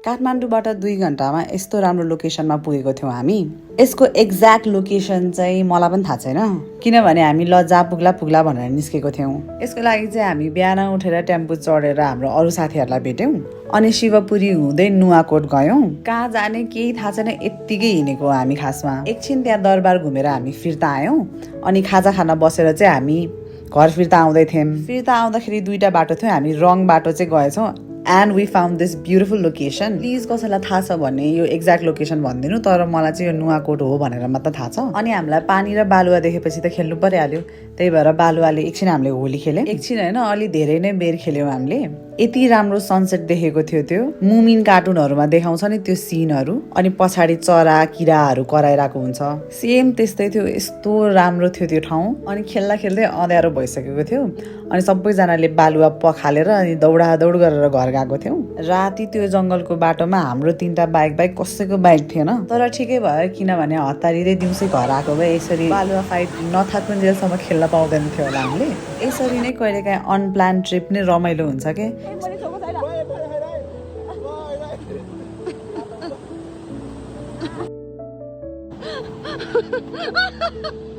काठमाडौँबाट 2 घण्टामा यस्तो राम्रो लोकेसनमा पुगेको थियौँ हामी। यसको एक्ज्याक्ट लोकेसन चाहिँ मलाई पनि थाहा छैन, किनभने हामी जहाँ पुग्ला पुग्ला भनेर निस्केको थियौँ। यसको लागि चाहिँ हामी बिहान उठेर टेम्पो चढेर हाम्रो अरू साथीहरूलाई भेट्यौँ, अनि शिवपुरी हुँदै नुवाकोट गयौँ। कहाँ जाने केही थाहा छैन, यत्तिकै हिँडेको हामी खासमा। एकछिन त्यहाँ दरबार घुमेर हामी फिर्ता आयौँ, अनि खाजा खाना बसेर चाहिँ हामी घर फिर्ता आउँदै थियौँ। फिर्ता आउँदाखेरि 2टा बाटो थियो, हामी रङ बाटो चाहिँ गएछौँ। And we found this beautiful location. Please कसैलाई थाहा छ भने यो एक्ज्याक्ट लोकेसन भनिदिनु, तर मलाई चाहिँ यो नुवाकोट हो भनेर मात्र थाहा छ। अनि हामीलाई पानी र बालुवा देखेपछि त खेल्नु परिहाल्यो, त्यही भएर बालुवाले एकछिन हामीले होली खेल्यौँ। एकछिन होइन, अलि धेरै नै बेर खेल्यौँ हामीले। यति राम्रो सनसेट देखेको थियो त्यो मुमिन कार्टुनहरूमा देखाउँछ नि त्यो सिनहरू, अनि पछाडि चरा किराहरू कराइरहेको हुन्छ, सेम त्यस्तै थियो। यस्तो राम्रो थियो त्यो ठाउँ। अनि खेल्दा खेल्दै अँध्यारो भइसकेको थियो, अनि सबैजनाले बालुवा पखालेर अनि दौडा दौड गरेर घर गएको थियौँ। राति त्यो जङ्गलको बाटोमा हाम्रो 3टा बाइक कसैको बाइक थिएन, तर ठिकै भयो, किनभने हतारिँदै दिउँसै घर आएको भए यसरी बालुवा फाइट नथाक्नुन्जेलसम्म खेल्न पाउँदैन थियो होला हामीले। यसरी नै कहिलेकाहीँ अनप्लान ट्रिप नै रमाइलो हुन्छ के। Ha ha ha!